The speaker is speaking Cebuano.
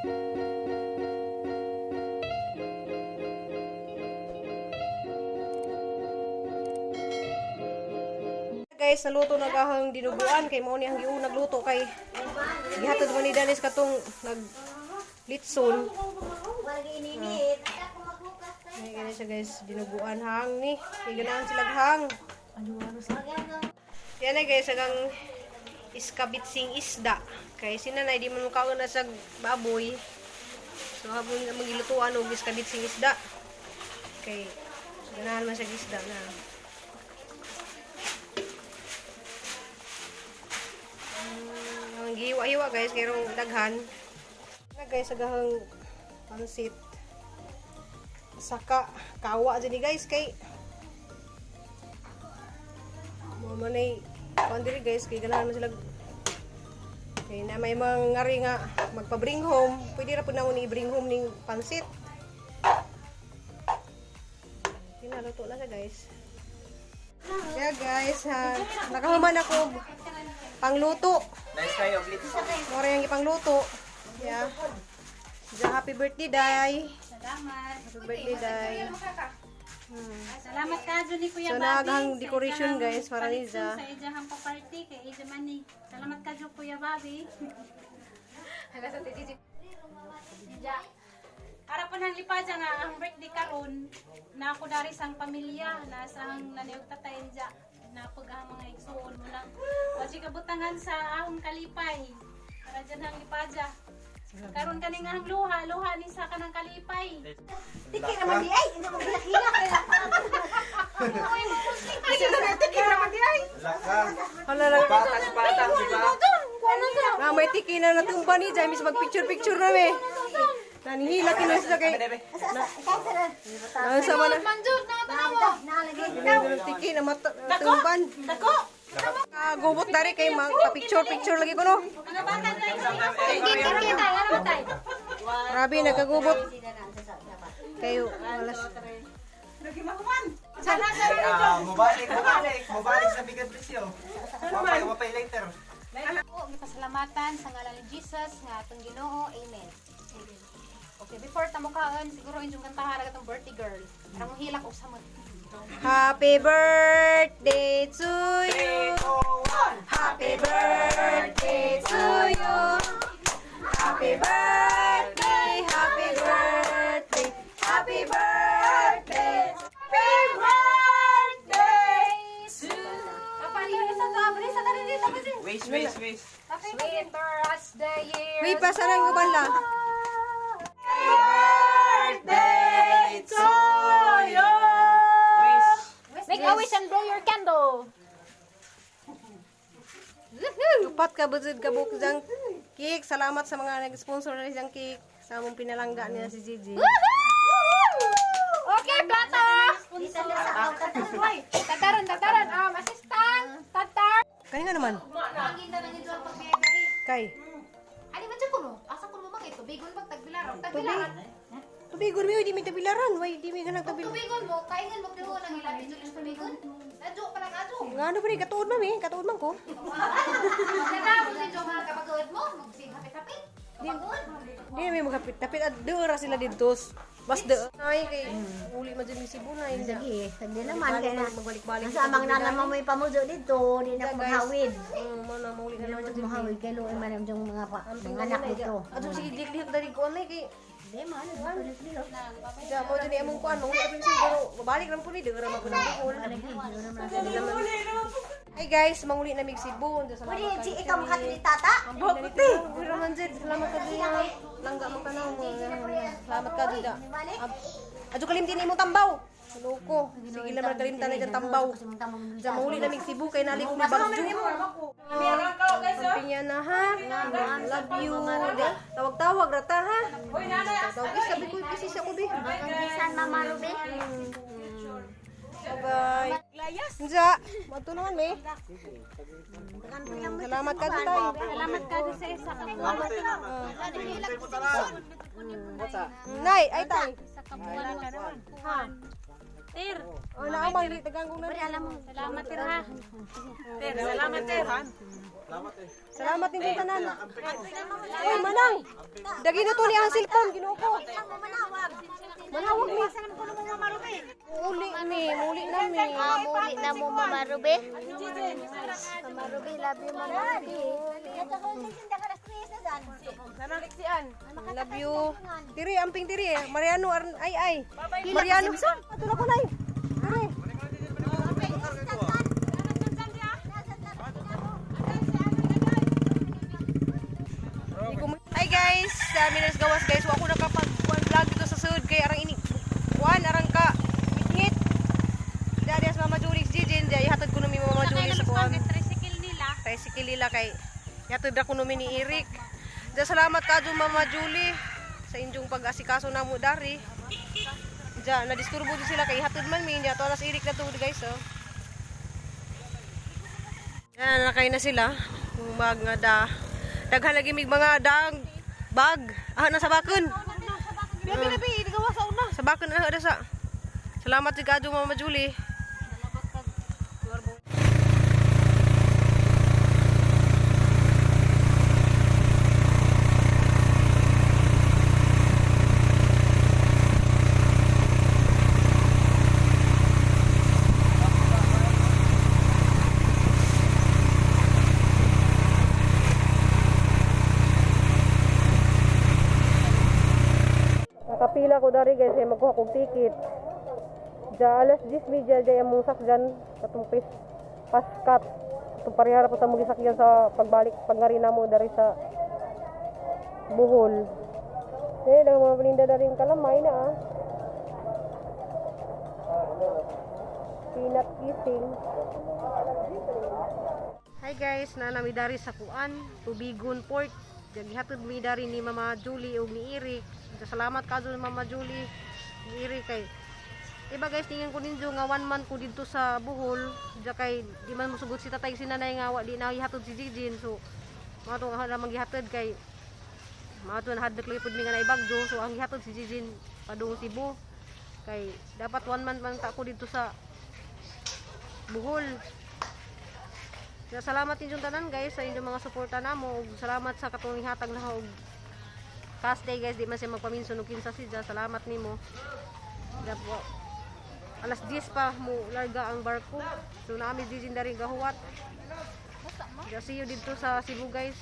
Guys, naluto na gahang dinuguan kay mao ni ang giunag luto kay gihatod man ni Danis katong nag litson. Ay, ganun siya, guys, dinuguan hang ni. Kay ganahan sila hang. Yan na, guys, agang iskabitsing isda. Kay sinanay di man mukaon na sa baboy. So habon na magilutuan og iskabitsing isda. Kay ganahan man sa isda na. Ang gihiwa-hiwa, guys, kay daghan. Na, guys, agahang pansit. Saka kawa dyan ni, guys, kay mo man ay kuan diri, guys, kay ganahan man sila kay na may mga ngari nga magpa-bring home, pwede ra pud namo ni i-bring home ning pansit. Kinaluto na siya, guys. Yeah, guys, ha, nakahuman ako og pangluto. Nice kayo, blitz. Mora yung ipangluto. Yeah. Ja, happy birthday, Day. Salamat. Happy birthday, Day. Salamat ka ni Kuya So, Bobby. naghang Sa decoration, ijahang guys, para ni palitson Za. Sa ijahang pa-party kay Ija Mani. Salamat ka Kuya Bobby. Hala sa titi. Ja. Para po nang lipa dya nga ang birthday karon na ako dari sang pamilya na sang nanayog tatayin dya na pag ang mga igsuon mo lang. Wasi kabutangan sa ahong kalipay. Para dyan ang lipa dya. Karon kani nga ang luha, luha ni sa kanang kalipay. Tiki naman di ay, hindi mo hilak-hilak. Tiki naman di ay. Laka. Hala lang. Batang batang, di ba? Na may tiki na natumba ni James, mag picture picture na me. Nanihila kinu sila kay. Na sa man. Nalagay. Tiki na mata natumban. Dako! Ah, gubot dari kay mag picture picture lagi ko no. Mga bata na ito. Grabe nagkagubot. Kayo alas. Ah, mubalik, mubalik, mubalik sa bigat presyo. Wapay, wapay later. Po, gipasalamatan sa ngalan ni Jesus nga atong Ginoo. Amen. Okay, before ta mukaon, siguro inyong kantahan ang atong birthday girl. Para mo hilak og samot. Happy birthday to you. Happy birthday to you. Happy birthday, happy birthday, happy birthday, happy birthday to Wish, wish, wish. Sweeter as the years. Wait, pa saan ang uban la? Birthday to you! Wish. Make a wish and blow your candle. Upat ka buzod ka buk jang cake. Salamat sa mga nag-sponsor na siyang cake. Sa among pinalangga niya si Gigi. Okay, plato. Tataran, tataran. Assistant, tatar. Kaya nga naman. Kay. Ali man ko no? Asa ko mo mga tubigon pag tagbilaran. Tagbilaran. Tubigon mi, di mi tabilaran. Way, di mi ganang tabilaran. Tubigon mo, kaingan mo duho nang ilapit sa tubigon. Adyo pa lang adyo. Nga ano pa rin, katuod mami, katuod man ko. Magkatapos sa inyo mga kapagod mo, magsing hapit-hapit. Kapagod. Di mi maghapit tapit at doora sila dito. Bas de. Ay kay uli man jud mi Cebu na hindi. Sige, hindi naman kay na. Magbalik-balik. Nasa amang nana mo may pamuzo dito, di na ko maghawid. Mo na mauli na Di naman na ko jud mi. mahawid kay luoy man ang mga pa, mga anak dito. Ato sige lik-lik dali ko anay kay Di man, balik-balik. Ja, mo jud ni among kuan, manguli pa mi pero babalik ra po ni doora man po nang Bohol. Hey guys, manguli na mig Cebu. Unsa salamat Pwede, kayo. si ikaw makatili tata. Buti. Pero man jud, salamat ka jud. Langga mo ka na mo. Salamat ka jud. Adyo kalimtin imong tambaw. Loko. Sige lang man kalimtan na dyan tambaw. Diyan manguli na mig Cebu kay nali ko mi bagyo. Pinya na ha. Love you. Tawag-tawag rata ha. Tawag sabi ko kasi siya ko bi. Bisan Mama Ruby. Bye-bye. Nja, mato naman me. Salamat ka tay. Salamat ka sa isa ka buwan. Nay, ay tay. Sa kabuan. Ha. Tir. Oh, naa man di tagang kong nanay. Salamat tir ha. Tir, salamat tir. Salamat ninyo tanan. Oy, manang. Dagi na to ni ang cellphone, Ginoo ko. Manawag mi. Uli mi, muli na mi. Muli na mo, Mama Ruby. Mama Ruby, love you, Mama Ruby. Love you. Tiri, amping tiri. Eh. Mariano, ay ay. Mariano. Ato na ko nay. Tiri. Hi guys, sa Minas Gawas guys. Wa ko nakapag kuan vlog dito sa sud kay arang ini kuan arang ka ngit. Dali as Mama Julie Jijin, di hatod ko numi Mama Julie sa kuan. Tricycle nila. Tricycle nila kay yatod ra ko numi ni Eric. Da salamat kadyo Mama Julie sa inyong pag-asikaso namo dari. Diya, nadisturbo din sila kay hatod man mi niya to alas Eric na to guys oh. Yan, nakay na sila. Yung bag nga da. Daghan lagi mig mga daang bag. Ah, nasa bakon. Bibi na bi, gawa sa una. Sa bakon ah, ada sa. Salamat si Kadyo Mama Julie. Nakapila ko dari guys, ay magkuha kog ticket. Ja alas 10:30 jay among sakyan katong pis paskat. Katong parehara po sa mong gisakyan sa pagbalik pagngari namo dari sa Bohol. Eh, dang mga paninda dari yung kalamay na ah. Peanut kissing. Hi guys, na nami dari sa kuan, Tubigon Port. Gihatod mi dari ni Mama Julie ug ni Eric. Salamat kadto ni Mama Julie ni Eric kay Iba guys, tingnan ko ninyo nga one month ko dito sa Bohol. Diya kay di man mosugot si tatay si nanay nga wa di na ihatod si Jijin. So mga to nga namang gihatod kay mga to nahadlok lagi pud mi nga naibagyo. So ang gihatod si Jijin padung Cebu. Kay dapat one month man ta ko dito sa Bohol. Kaya salamat ninyong tanan guys sa inyong mga suporta namo ug salamat sa katong hatag na og fast day guys, di man siya magpaminson og kinsa siya. Salamat nimo. Dapo alas 10 pa mo larga ang barko. So naami dijin dari gahuwat. Ja, see you dito sa Cebu guys.